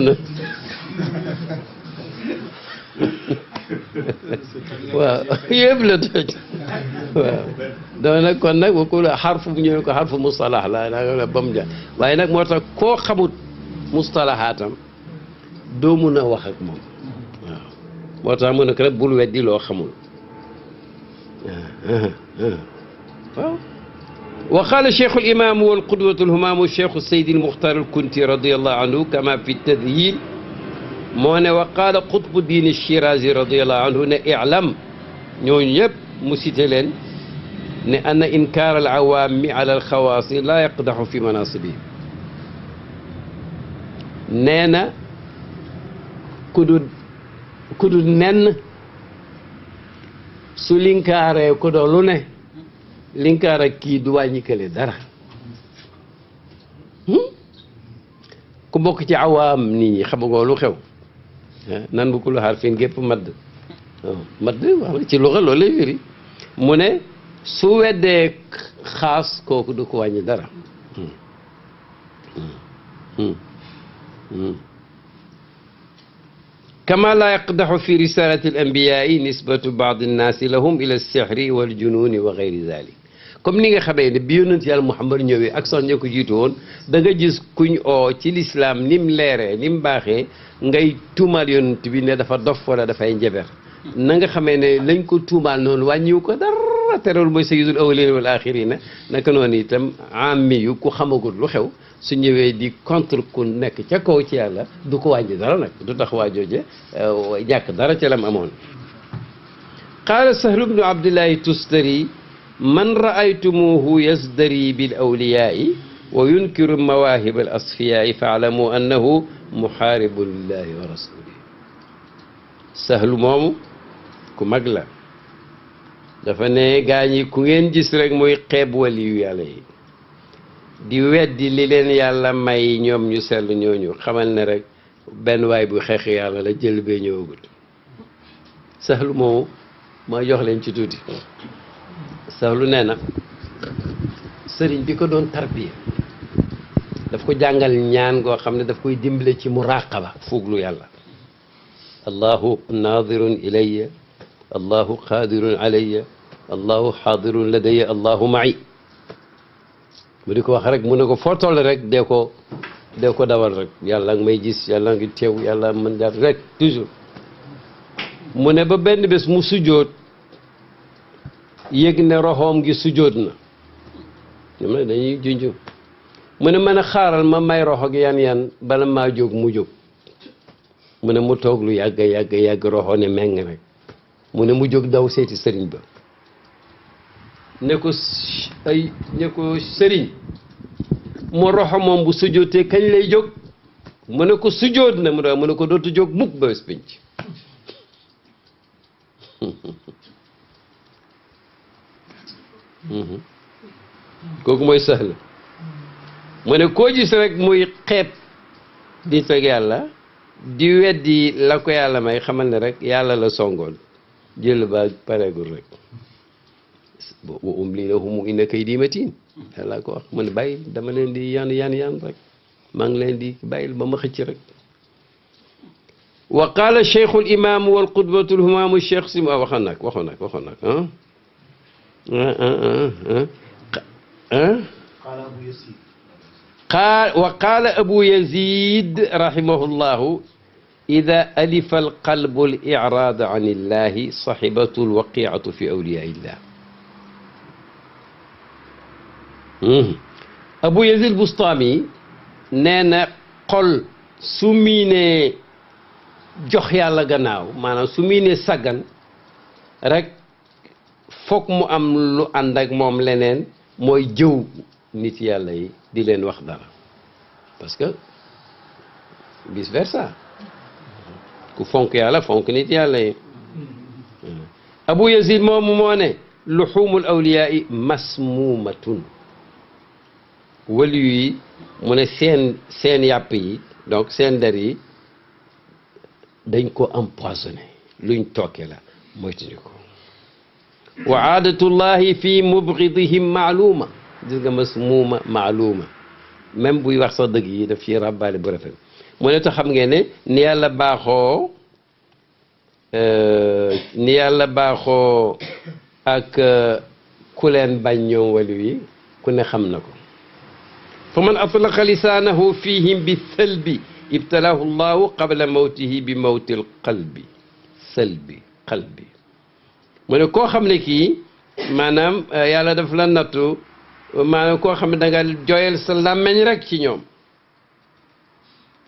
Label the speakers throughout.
Speaker 1: na waaw yëpp la toj waaw donc nag kon nag wakul xarfu bu ñëwee ko xarfu mustalax la ba mu ja waaye nag moo tax koo xamut mustalaxaatam doo mun a wax ak moom waaw moo tax mu ne ko rek bul weddi loo xamul waaw wa qaala cheikhu limaam walqudwatu lhumaamu cheikhu saydi lmuxtaar alkunti radiallahu anhu kama fi tadyin moo ne wa qaala qutbu diin shirazi radiallahu anhu ne ilam ñooñu ñëpp mu cité leen ne anna inkaar al awaami ala alxawaasi laa yaqdaxu fi manasibi nee na ku du nenn su linkaaree ko do lu ne linkaar ak kii du wàññi kële dara ku bokk ci awaam nit ñi xamagoo lu xew nan bu ku lu xarfin gépp madd madd wax ci luxa loolu lay firi mu ne su weddee xaas kooku du ko wàññi dara kama laa yaqdaxu fi risalati al anbiyaai nisbatu baad annaasi lahum ila alsixri waljununi wa gayri dalik comme ni nga xamee ne bi yonent yàlla Muhammad ñëwee ak sax ña ko jiitu woon da nga gis kuñ oo ci lislaam ni mu leeree ni mu baaxee ngay tuumaal yonent bi ne dafa dof wala dafay njaber na nga xamee ne lañ ko tuumaal noonu wàññiwu ko dara terewul mooy sayyidul awwalina wal axirina naka noonu itam ammi yu ku xamagul lu xew su ñëwee di contre ku nekk ca kaw ci yàlla du ko wàññi dara nag du tax waa jooje ñàkk dara ca lam amoon qaala sahlu bnu abdillahi tustari man raaytumuhu yasdari bil awliyaai wa yunkiru mawahib al asfiyaai faalamu annahu muxaaribu lillahi wa rasulihi sahlu moomu ku mag la dafa ne gaañi ku ngeen gis rek muy xeeb waliyu yàlla yi di weddi li leen yàlla may ñoom ñu sell ñooñu xamal ne rek benn waay bu xeex yàlla la jël bee ñëwagul sahlu moomu ma jox leen ci tuuti sahlu nee na sëriñ bi ko doon tarbiya daf ko jàngal ñaan goo xam ne daf koy dimbale ci muraqaba fuuglu yàlla allahu naadirun ilayya allahu qaadirun alayya allahu xaadirun ladayya allahu ma'i mu di ko wax rek mu ne ko foo toll rek dee ko dawal rek yàlla nga may gis yàlla ngi teew yàlla mën daal rek toujours mu ne ba benn bés mu sujjoot yëg ne roxoom ngi sujjoot na ñoom ne dañuy junju mu ne mën a xaaral ma may roxo gi yan bala maa jóg mu jóg mu ne mu toog lu yàgg roxo ne meng rek mu ne mu jóg daw seeti sëriñ ba ne ko sëriñ mu roxo moom bu sujjootee kañ lay jóg mu ne ko sujjoot na mu ne ko dootu jóg mukk ba bés pénc kooku mooy sahla mu ne koo gis rek muy xeeb di teg yàlla di weddi la ko yàlla may xamal ne rek yàlla la songoon jël ba pareegul rek wa umli lahum inna kaydi matin yàlla ko wax mu ne bàyyi dama leen di yan rek maa ngi leen di bàyyil ba ma xëcc rek wa qaala cheikhu limaam walqudwatu lhumaamu cheikh sim waxoon nag wa qaala abu yazid rahimahullahu ida alifa alqalbu al-i'raad an illahi sahibatu alwaqiatu fi awliyaa illah abu yazid bustami nee na xol su miinee jox yàlla gannaaw maanaam su miinee saggan rek foog mu am lu ànd ak moom leneen mooy jëw nit yàlla yi di leen wax dara parce que vice versa ku fonk yàlla fonk nit yàlla yi abu yazid moomu moo ne luxumul awliyaa masmuumatun waliyu yi mu ne seen yàpp yi donc seen der yi dañ ko empoisonné luñ tooke la moytuñu ko wa aadatullahi fi mubghidihim maaluma gis nga masmuuma maaluma même buy wax sax dëgg yi daf ci rabbaale bu rafet mu ne te xam ngeen ne ni yàlla baaxoo ak ku leen bañ ñoom wali yi ku ne xam na ko fa man atlaqa lisaanahu fihim bi salbi ibtalaahu llahu qabla mawtihi bi mawti l qalbi salbi qalbi mu ne koo xam ne kii maanaam yàlla daf la nattu maanaam koo xam ne da nga joyal sa làmmeñ rek ci ñoom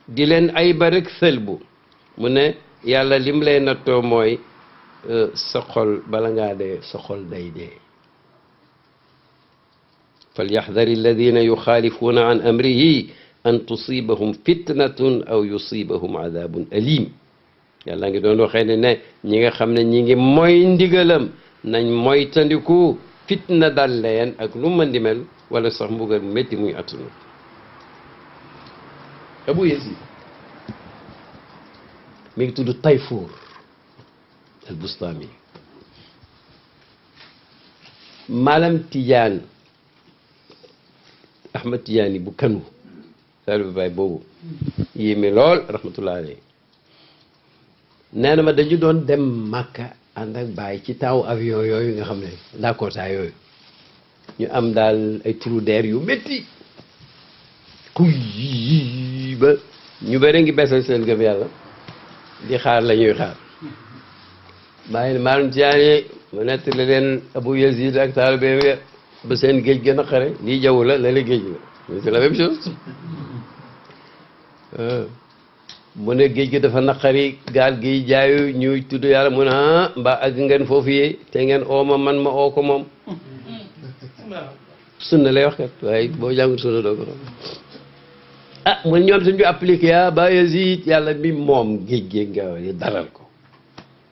Speaker 1: di leen ay ba rek sëlbu mu ne yàlla lim lay nattoo mooy sa xol bala ngaa dee sa xol day dee falyaxdari alladina yuxaalifuuna an amrihi an tusibahum fitnatun aw yusibahum adabun alim yàlla ngi doon waxee ne ñi nga xam ne ñi ngi mooy ndigalam nañ moytandiku fitna dal leen ak lu mën di mel wala sax mbugal mu métti muy attunu Abu Yazid mi ngi tudd Tayfur al Bustami Malam Tidiane Ahmad Tidiane bu Kanu taalibe baay boobu yéeme lool rahmatullah alayhi nee na ma dañu doon dem Makka ànd ak baay ci taw avion yooyu nga xam ne Dakota yooyu ñu am daal ay trou d'air yu métti kuy ba ñu bëri ngi besal seen gëm yàlla di xaar la ñuy xaar bàyyi ne Malam Tidiane mu nettali leen Abu Yazid ak taalibe ba seen géej gën a xare lii jaww la la géej la c'est la même chose mu ne géej gi dafa naqari gaal gi jaayu ñuy tudd yàlla mu ne mbaa àgg ngeen foofu yi te ngeen oo ma man ma oo ko moom sunna lay wax kat waaye boo jàngut sunna doo ko xam mu ne ñoom suñu appliqué ba Yazid yàlla mi moom géej gi nga dalal ko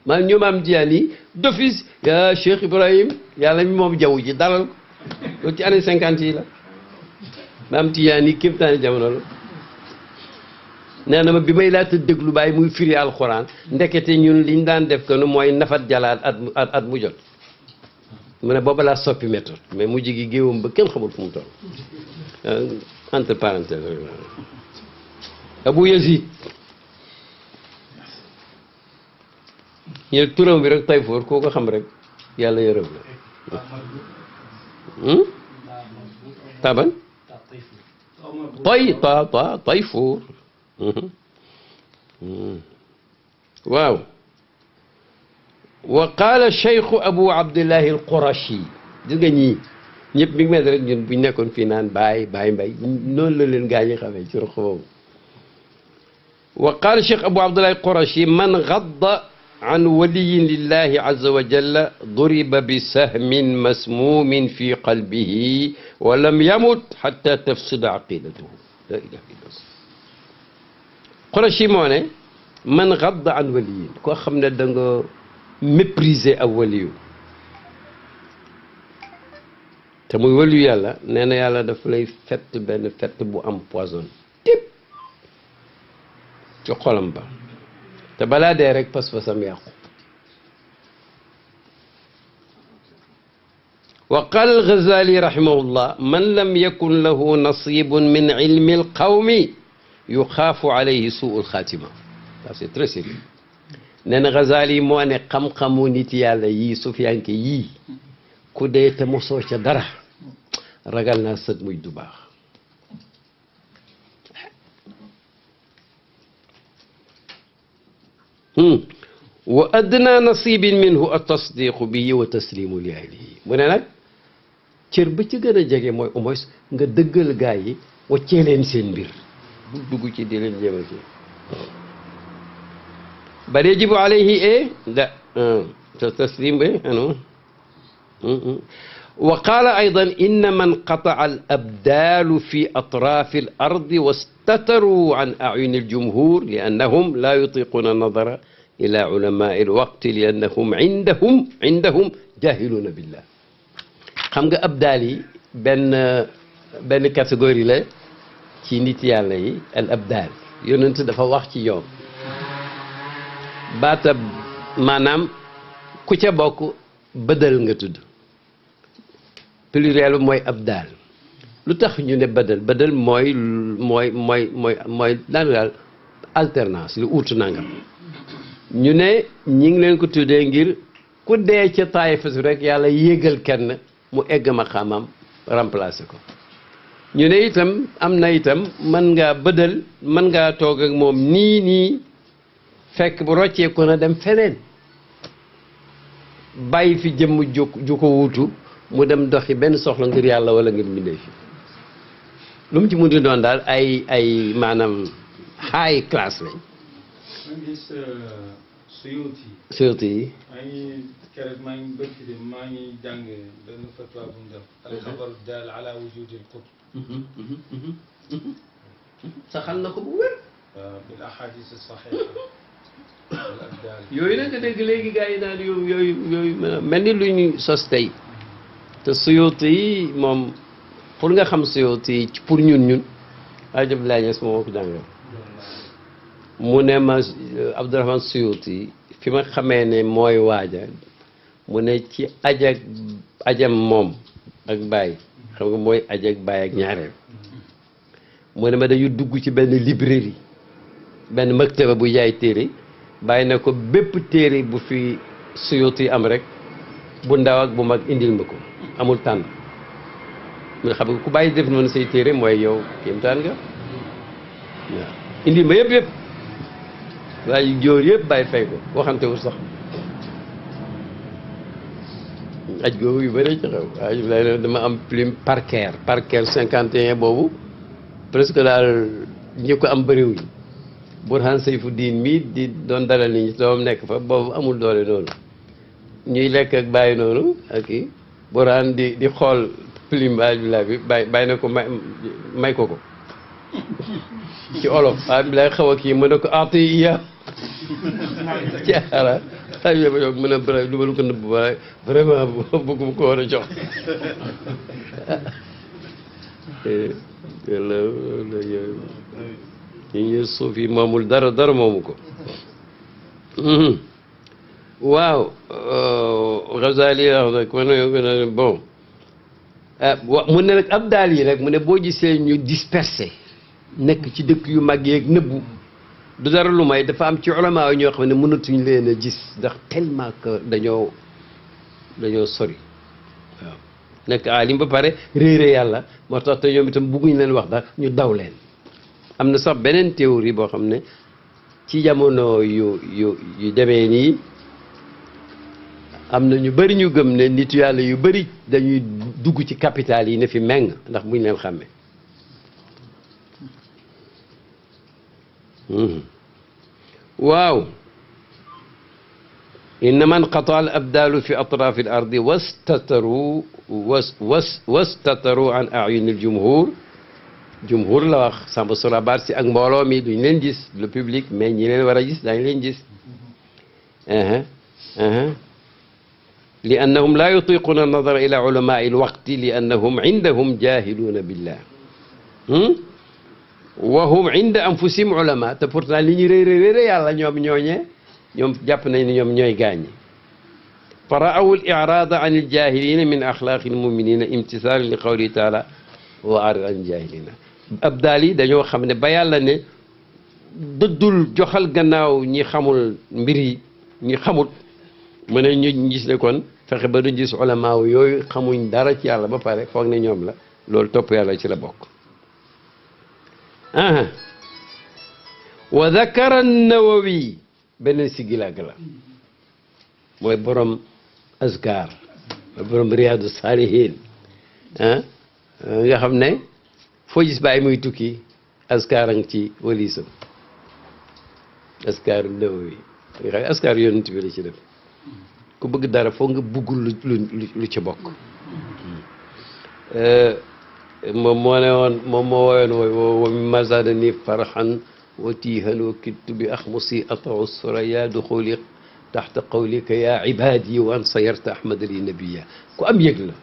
Speaker 1: man ñoom am jiyaan yi d'office ya Cheikh Ibrahim yàlla mi moom jaww ji dalal ko loolu ci année 50 yi la ma am tiyaan yi képp taani jamono la nee na ma bi may laata déglu bàyyi muy firi alxuraan ndekete ñun liñ daan def ko nu mooy nafat jalaat at mu jot mu ne booba laa soppi méthode mais mujj gi géewam ba kenn xamul fu mu toll entre parenthèses Abu Yazid ñu ne turam bi rek Tayfur koo ko xam rek yàlla yërëm la taban Tayfur waaw wa qaala cheikhu Abu Abdillahi al-Qurashi gis nga ñii ñëpp mi ngi mel rek ñun buñ nekkoon fii naan baay mbay noonu la leen gaa ñi xamee ci roq boobu wa qaala cheikh Abu Abdillahi al-Qurashi man gadda an waliyin lillahi azza wa jalla duriba bi sahmin masmumin fi qalbihi wa lam yamut hatta tafsuda aqidatuhu la ilaha illallah Qurashi moo ne man gadda an waliyin koo xam ne da nga mépriser ab waliyu te muy waliyu yàlla nee na yàlla daf lay fett benn fett bu am poison tip ci xolam ba te balaa dee rek pas-pasam yàqu wa qaala al-Ghazali rahimahullah man lam yakun lahu nasibun min ilmi al-qawmi yuxaafu alayhi suu al-xaatima ça c'est très sérieux nee na Ghazali moo ne xam-xamu nit yàlla yii sufiyanke yii ku dee te mosoo ca dara ragal naa sët muy du baax wa adna nasibin minhu at-tasdiqu bihi wa taslimu li ahlihi mu ne nag cër ba ci gën a jege mooy au moins nga dëggal gaa yi waccee leen seen mbir bu dugg ci di leen jéem a ci bal yajibu alayhi da taslim ano wa qaala aydan inna man qata'a al-abdalu fi atrafi al-ardi wastataru an a'yuni al-jumhur li annahum la yutiquna an-nadara ila ulama'i al-waqti li annahum indahum jahiluna billah xam nga abdaal yi benn catégorie la ci nit yàlla yi al abdaal yonent dafa wax ci yoon baata maanaam ku ca bokk bëdal nga tudd pluriel mooy abdaal lu tax ñu ne bëdal mooy daanu daal alternance lu uutu nangam ñu ne ñi ngi leen ko tuddee ngir ku dee ca taayifatu rek yàlla yéegal kenn mu egg maqaamam remplacer ko ñu ne itam am na itam mën ngaa bëddal mën ngaa toog ak moom nii fekk bu rocceeku na dem feneen bàyyi fi jëmm ju ko wuutu mu dem doxi benn soxla ngir yàlla wala ngir mbindee fi lu mu ci mun di doon daal ay maanaam high class lañ. Suyuti yi.
Speaker 2: maa ngi jàng benn fatwa bu mu def. alxabaru daal ala wujudil qutb.
Speaker 1: saxal na ko bu wér.
Speaker 2: waaw bil ahadis saxiixa.
Speaker 1: yooyu nag dégg léegi gars yi naan yooyu mel ni lu ñu sos tey te Suyuti yi moom pour nga xam Suyuti yi pour ñun Hadj Abdoulaye Niass moo ko jàngal mu ne ma Abdourahmane Suyuti fi ma xamee ne mooy waaja mu ne ci ajam moom ak baay xam nga mooy aj ak baay ak ñaareel mu ne ma dañu dugg ci benn librairie benn maktaba bu jaay téere bàyyi na ko bépp téere bu fi Suyuti am rek bu ndaw ak bu mag indil ma ko amul tànn mu xam nga ku bàyyi def noonu say téere mooy yow kéemtaan nga waaw indil ma yëpp waaye jóor yëpp bàyyi fay ko waxante wul sax aj googu yu bëri ci xew waaye dama am plume Parker 51 boobu presque daal ñi ko am bëriwuñ Burhan Sayfuddin mii di doon dalal nit ñi doom nekk fa boobu amul doole noonu ñuy lekk ak bàyyi noonu ak kii Burhan di xool plume alhamdulilah bi bàyyi na ko may ko ci olof alhamdulilah xaw a kii mën na ko aati iya ci ara ay ba yow mën a bëri lu ma lu ko nëbb waaye vraiment bëgguma ko war a jox ñu suuf yi moomul dara moomu ko waaw Ghazali wax nag bon mu ne nag ab daal yi rek mu ne boo gisee ñu dispersé nekk ci dëkk yu mag yeeg nëbbu du dara lu may dafa am ci ulama yi ñoo xam ne mënatuñ leen a gis ndax tellement que dañoo sori waaw nekk alim ba pare réere yàlla moo tax te ñoom itam bugguñ leen wax daal ñu daw leen am na sax beneen théorie boo xam ne ci jamono yu demee nii am na ñu bëri ñu gëm ne nitu yàlla yu bëri dañuy dugg ci capital yi ne fi meng ndax buñ leen xàmmee waaw innama nqata al abdalu fi atrafi al ardi wastataru an ayuni al jumhur la wax Samba Sorabar si ak mbooloo mi duñ leen gis le public mais ñi leen war a gis dañ leen gis li annahum la yutiquna an-nadara ila ulamai al-waqti li annahum indahum jahiluna billah wa hum inda anfusihim ulama te pourtant li ñu réy yàlla ñoom jàpp nañ ne ñoom ñooy gaañi fa ra'aw al-i'rada an al-jahilina min axlaqi al-muminina imtisalan li qawlihi taala wa arid an al-jahilina abdaal yi dañoo xam ne ba yàlla ne dëddul joxal gannaaw ñi xamul mbir yi ñi xamul mu ne ñu gis ne kon fexe ba duñ gis ulama yooyu xamuñ dara ci yàlla ba pare foog ne ñoom la loolu topp yàlla ci la bokk wa dakara an-Nawawi beneen sigilaag la mooy borom azkar mooy borom Riyadu Salihin nga xam ne foo gis bàyyi muy tukki azkar a ngi ci walisam azkar Nawawi nga xam ne azkar yonent bi la ci def ku bëgg dara foog nga bëggul lu ci bokk moom moo ne woon moom moo woyoon wooy wa mimma zaadani farhan wa tiihan wa kittu bi axmusi atau suraya duxuli taxta qawlika ya ibadi wa an sayarta ahmada li nabiya ku am yëg la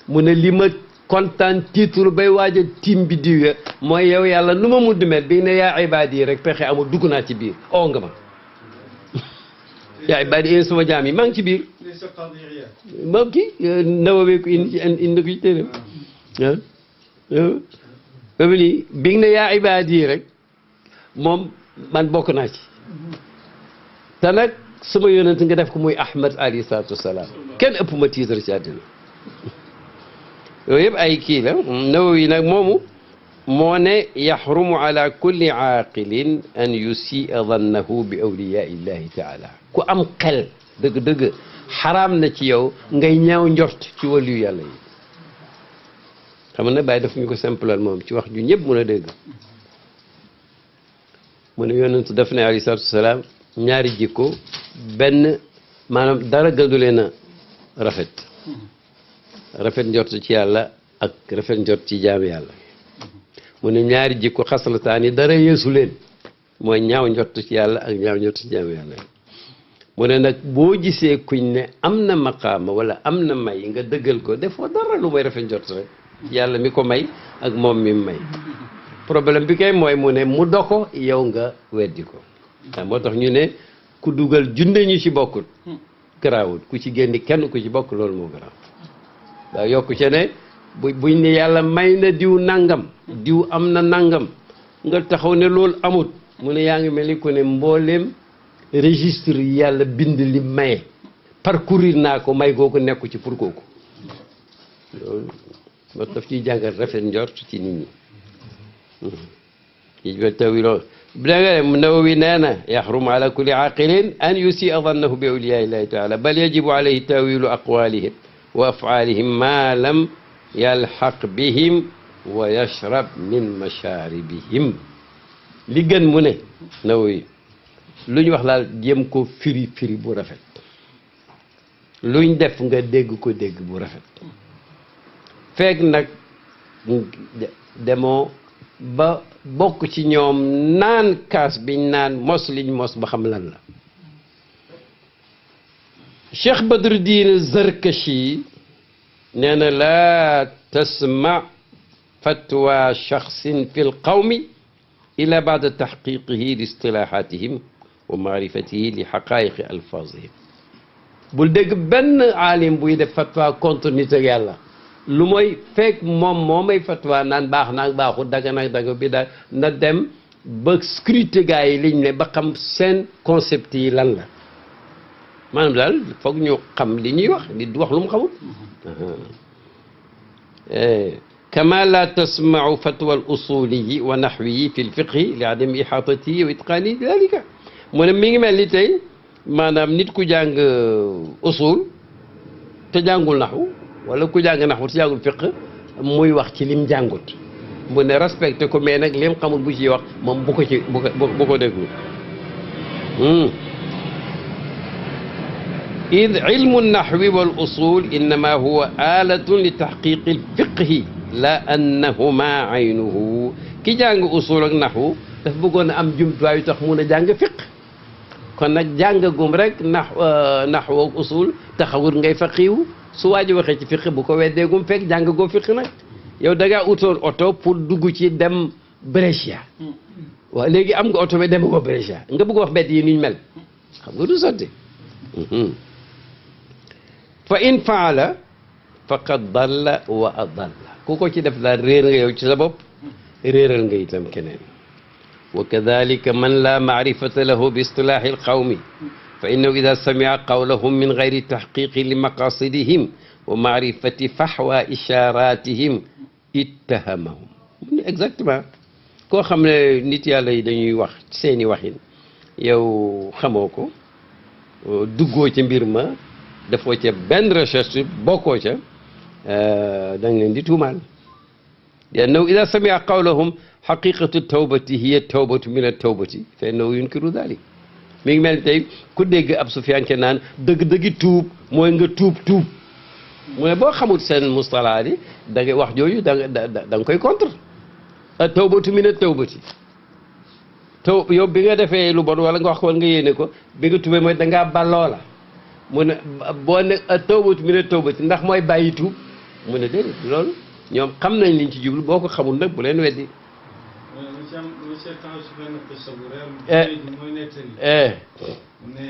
Speaker 1: mu ne li ma kontaan titre bay waaj a tiim bi diw ya mooy yow yàlla nu ma mudd mel bi ne yaa ibadi rek pexe amul dugg naa ci biir oo nga ma yaa ibadi yéen sama jaam yi maa ngi ci biir moom kii Nawawi ko indi ko ci téeréem ba mu ni bi ne yaa ibadi rek moom man bokk naa ci te nag sama yonent nga def ko muy Ahmad alayhi salaatu wasalaam kenn ëpp ma tiitar ci àddina yooyu yëpp ay kii la Nawawi nag moomu moo ne yaxrumu ala kulli aaqilin an yusia dannahu bi awliyaa illahi taala ku am xel dëgg-dëgg xaraam na ci yow ngay ñaaw njort ci waliyu yàlla yi xam ne bàyyi daf ñu ko simplal moom ci wax ju ñëpp mën a dégg mu ne yonent daf ne alayhi salaatu wasalaam ñaari jikko benn maanaam dara gënu leen a rafet njort ci yàlla ak rafet njort ci jaam yàlla mu ne ñaari jikko xaslataan yi dara yeesu leen mooy ñaaw njort ci yàlla ak ñaaw njort ci jaam yàlla mu ne nag boo gisee kuñ ne am na maqaama wala am na may nga dëggal ko defoo dara lu may rafet njort rek yàlla mi ko may ak moom mi may problème bi kay mooy mu ne mu do ko yow nga weddi ko moo tax ñu ne ku dugal junne ñu ci bokkut garaawut ku ci génn kenn ku ci bokk loolu moo garaaw daa yokku ca ne buñ ne yàlla may na diw nangam diw am na nangam nga taxaw ne loolu amut mu ne yaa ngi mel ni ku ne mbooleem registre yi yàlla bind li maye parcourir naa ko may googu nekku ci pour kooku loolu moo daf ciy jàngal rafet njort ci nit ñi ci tawilo danga Nawawi nee na yaxrumu ala kulli aaqilin an yusia dannahu bi awliyaa illahi taala bal yajibu alayhi tawilu aqwalihim wa afaalihim ma lam yalxaq bihim wa yashrab min masharibihim li gën mu ne Nawawi lu ñu wax laal jéem ko firi bu rafet luñ def nga dégg ko dégg bu rafet feeg nag demoo ba bokk ci ñoom naan kaas biñ naan mos liñ mos ba xam lan la Cheikh Badruddin Zarkashi nee na laa tasma fatwa shaxsin fi lqawmi illa baada taxqiqihi li istilahatihim wa maarifatihi li xaqaayiqi alfaazihim bul dégg benn aalim buy def fatwa contre nit ak yàlla lu mooy fekk moom moo may fatwa naan baax naag baaxul daga nag daga bi da na dem ba scruter gars yi liñ ne ba xam seen concept yi lan la maanaam daal foog ñu xam li ñuy wax di wax lu mu xamul kama la tasmau fatwa al usuliyi wa naxwiyi fi lfiqhi li adami ihatatihi wa itqaani dalika mu ne mi ngi mel ni tey maanaam nit ku jàng usul te jàngul naxwu wala ku jàng naxwu te jàngul fiq muy wax ci lim jàngut mu ne respecté ko mais nag lim xamul bu ciy wax moom bu ko ci bu ko déglu id ilmu naxwi wal usul innama huwa alatun li taxqiqi lfiqhi la annahuma aynuhu ki jàng usul ak naxwu daf bëggoon a am jumtuwaay yu tax mun a jàng fiq kon nag jàngagum rek naxwu ak usul taxawul ngay faqiwu su waa ji waxee ci fiq bu ko weddeegum fekk jàngagoo fiq nag yow da ngaa utoon oto pour dugg ci dem Brescia waaw léegi am nga oto bi dem ko Brescia nga bëgg wax mbedd yi nuñ mel xam nga du sotti fa in faala faqad dalla wa adalla ku ko ci def daal réer nga yow ci sa bopp réeral nga itam keneen wa kadalika man la maarifata lahu bi istilaahi alqawmi fa innahu ida samia qawlahum min gayri taxqiqi li maqasidihim wa maarifati faxwa isharatihim ittahamahum exactement koo xam ne nit yàlla yi dañuy wax seeni waxin yow xamoo ko duggoo ca mbir ma dafoo ca benn recherche bokkoo ca da nga leen di tuumaal liannahu ida samia qawlahum xaqiqatu tawbati hiya tawbatu min at-tawbati fa innahu yunkiru dalik mi ngi mel tey ku dégg ab sufiyanke naan dëgg-dëggi tuub mooy nga tuub mu ne boo xamul seen mustalaat yi da ngay wax jooju da nga koy contre tawbatu min at-tawbati yow bi nga defee lu bon wala nga wax ko wala nga yéene ko bi nga tuubee mooy da ngaa balloo la mu ne boo ne tawbatu min at-tawbati ndax mooy bàyyi tuub mu ne déedéet loolu ñoom xam nañ liñ ci jublu boo ko xamul nag bu leen weddi
Speaker 2: monsieur Tange su benn qissa bu réew mooy nettali ne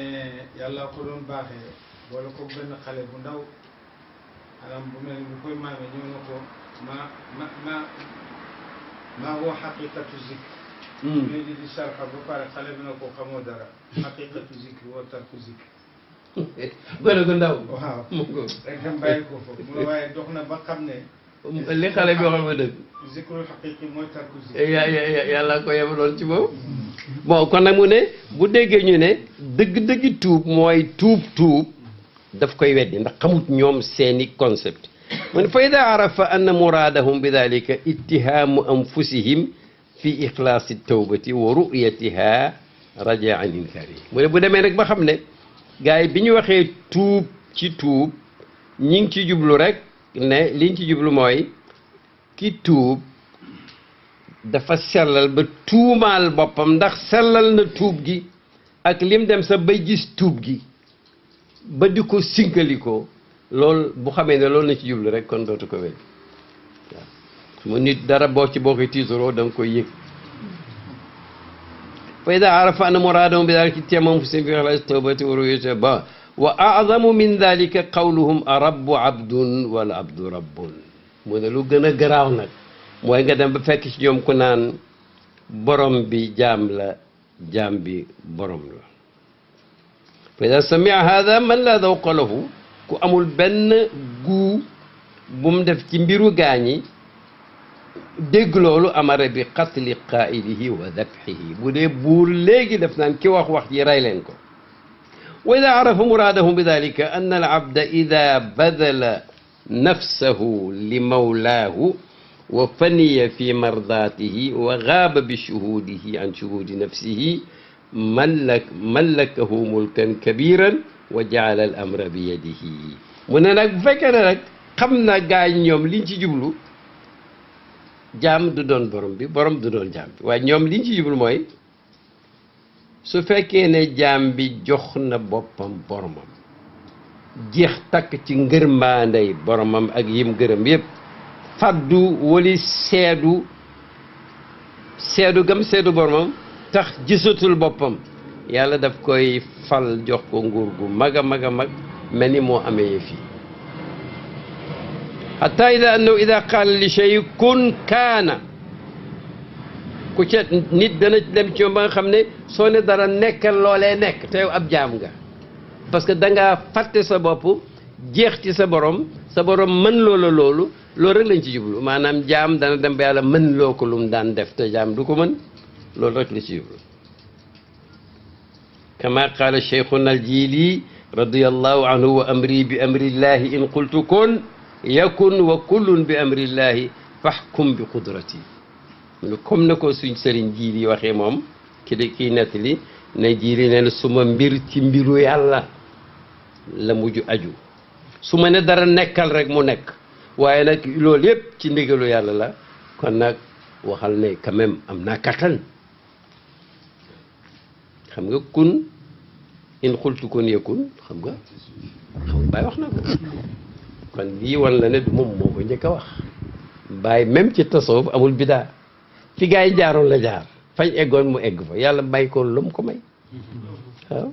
Speaker 2: yàlla ko doon baaxee boole ko benn xale bu ndaw maanaam bu mel ni bu koy maamee ñëw na ko ma huwa xaqiqatu zikr léegi di sarxa ba pare xale bi na ko xamoo dara xaqiqatu zikri wa tarku zikri
Speaker 1: gone gu ndaw
Speaker 2: waaw rek dem bàyyi ko foofu mu ne waaye dox na ba xam ne
Speaker 1: li xale bi waxal ma dëgg
Speaker 2: zikrul xaqiqi mooy tarku zikri
Speaker 1: yàlla ko yebaloon ci moom bon kon nag mu ne bu déggee ñu ne dëgg-dëggi tuub mooy tuub daf koy weddi ndax xamut ñoom seeni concept mu ne fa ida arafa anna muraadahum bi dalika ittihaamu anfusihim fi ixlaasi tawbati wa ru'yatiha raja an inkaari mu ne bu demee nag ba xam ne gars yi bi ñu waxee tuub ci tuub ñi ngi ci jublu rek ne liñ ci jublu mooy ki tuub dafa sellal ba tuumaal boppam ndax sellal na tuub gi ak lim dem sa bay gis tuub gi ba di ko sinkalikoo loolu bu xamee ne loolu na ci jublu rek kon dootu ko wéy waaw mu nit dara boo koy tiitaroo da nga koy yëg fa ida arafa anna muraadahum bi dalika ittihaamu anfusihim fi ixlaasi tawbati wa ru'yatiha ba wa a'zamu min dalika qawluhum arabbu abdun wala abdu rabbun mu ne lu gën a garaaw nag mooy nga dem ba fekk ci ñoom ku naan borom bi jaam la jaam bi borom la fa ida samia hada man la dawqa lahu ku amul benn guu bu mu def ci mbiru gaañi dégg loolu amara bi qatli qaa'ilihi wa dabxihi bu dee buur léegi def naan ki wax ji rey leen ko wa ida arafa muraadahum bi dalika an al abda ida badala nafsahu li mawlaahu wa faniya fi mardaatihi wa gaaba bi shuhuudihi an shuhuudi nafsihi mallakahu mulkan kabiran wa jaala al amra bi yadihi mu ne nag bu fekkee ne nag xam na gaañ ñoom liñ ci jublu jaam du doon borom bi borom du doon jaam bi waaye ñoom liñ ci jublu mooy su fekkee ne jaam bi jox na boppam boromam jeex takk ci ngërmaandey boromam ak yim gërëm yépp faddu wali seedu gam seedu boromam tax gisatul boppam yàlla daf koy fal jox ko nguur gu mag a mag a mag mel ni moo amee yëf yi hatta ida qaala li shay kun kaana ku ca nit dana dem ci ba nga xam ne soo ne dara nekkal loolee nekk te yow ab jaam nga parce que dangaa fàtte sa bopp jeex ci sa borom mën loola loolu rek lañ ci jublu maanaam jaam dana dem ba yàlla mën loo ko lu mu daan def te jaam du ko mën loolu rek la ci jublu kama qaala cheikhuna aljili radiyallahu anhu wa amri bi amrillahi in qultu kun yakun wa kullun bi amrillahi fahkum bi qudrati comme na ko suñ sëriñ jiili waxee moom kii nettali ne jiili ne suma mbir ci mbiru yàlla la mujj aju su ma ne dara nekkal rek mu nekk waaye nag loolu yëpp ci ndigalu yàlla la kon nag waxal ne quand même am naa kattan xam nga kun in xultu kun yakun xam nga Baay wax na ko kon lii wan la ne moom moo ko njëkk a wax Baay même ci tasawuf amul bidaa fi gaa yi jaaroon la jaar fañ eggoon mu egg fa yàlla may ko lu mu ko may waaw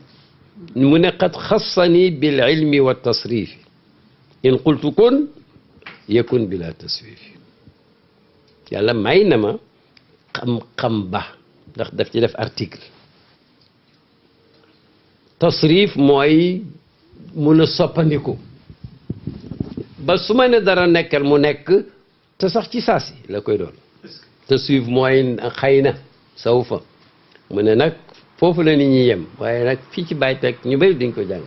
Speaker 1: mu ne qad xassani bil ilmi wa tasrifi in qultu kun yakun bila taswifi yàlla may na ma xam-xam ba ndax daf ci def article tasrif mooy mun a soppandiku ba su ma ne dara nekkal mu nekk te sax ci saasi la koy doon taswif mooy xëy na saw fa mu ne nag foofu la nit ñi yem waaye nag fii ci bàyyi teg ñu bëri dañ ko jàng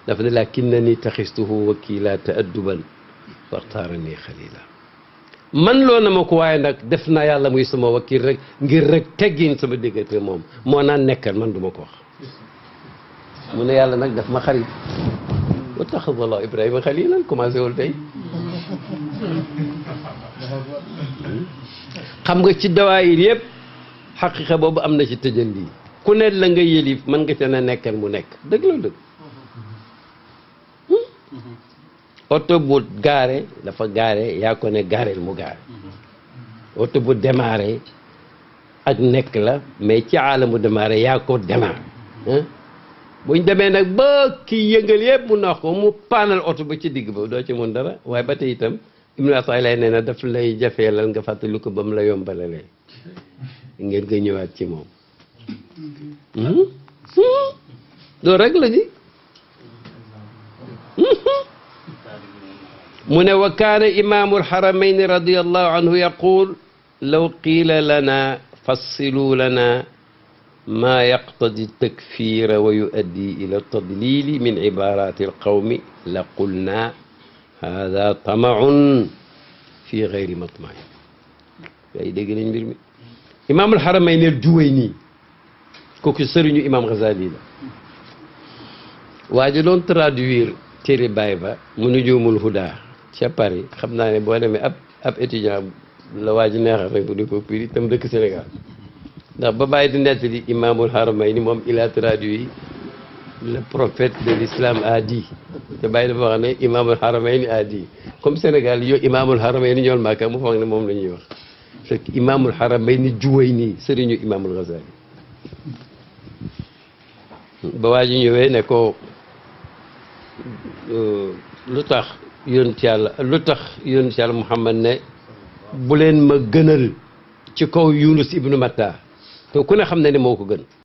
Speaker 1: dafa ne lakinnani taxistuhu wakila taadduban waxtaarani xalila man loo na ma ko waaye nag def naa yàlla muy sama wakil rek ngir rek teggin sama diggante moom moo naan nekkal man du ma ko wax mu ne yàlla nag daf ma xarit wa taxada allah ibrahima xalilan commencé wul tey xam nga ci dawaayir yëpp xaqiqa boobu am na ci tëjalli ku ne la nga yëlif mën nga ca ne nekkal mu nekk dëgg la dëgg oto bu gaare dafa gaare yaa ko ne gaareel mu gaare oto bu démarré ak nekk la mais ci aalamu démarré yaa ko démarré buñ demee nag ba kii yëngal yëpp mu nox ko mu paanal oto ba ci digg ba doo ci mun dara waaye ba tey itam Ibnu Ataay lay nee na daf lay jafeelal nga fàttali ko ba mu la yombalalee ngeen koy ñëwaat ci moom loolu rek la di mu ne wa kaana imaamu alxaramayni radiyallahu anhu yaqul law qiila lana fassilu lana maa yaqtadi takfira wa yuaddi ila tadlili min ibarati alqawmi la qulna hada tamaun fi gayri matmain yaay dégg nañ mbir mi imaam alxaramayni al-Juwayni kooku sëriñu imaam Ghazali la waa ji doon traduire téere Baay ba mu Nujuumul Hudaa ca Paris xam naa ne boo demee ab étudiant la waa ji neexal rek bu di ko piri tam dëkk Sénégal ndax ba bàyyi di nettali imaamul Haramayni moom il a traduit le prophète de l'islam a dit te bàyyi dafa wax ne imaamul Haramayni a dit comme Sénégal yow imaamul Haramayni ñool Màkka mu foog ne moom la ñuy wax fekk imaamul Haramayni Juwayni sëriñu imaamul Ghazali ba waa ji ñëwee ne ko lu tax yonent yàlla Muhammad ne bu leen ma gënal ci kaw Yunus ibnu Matta te ku ne xam ne moo ko gën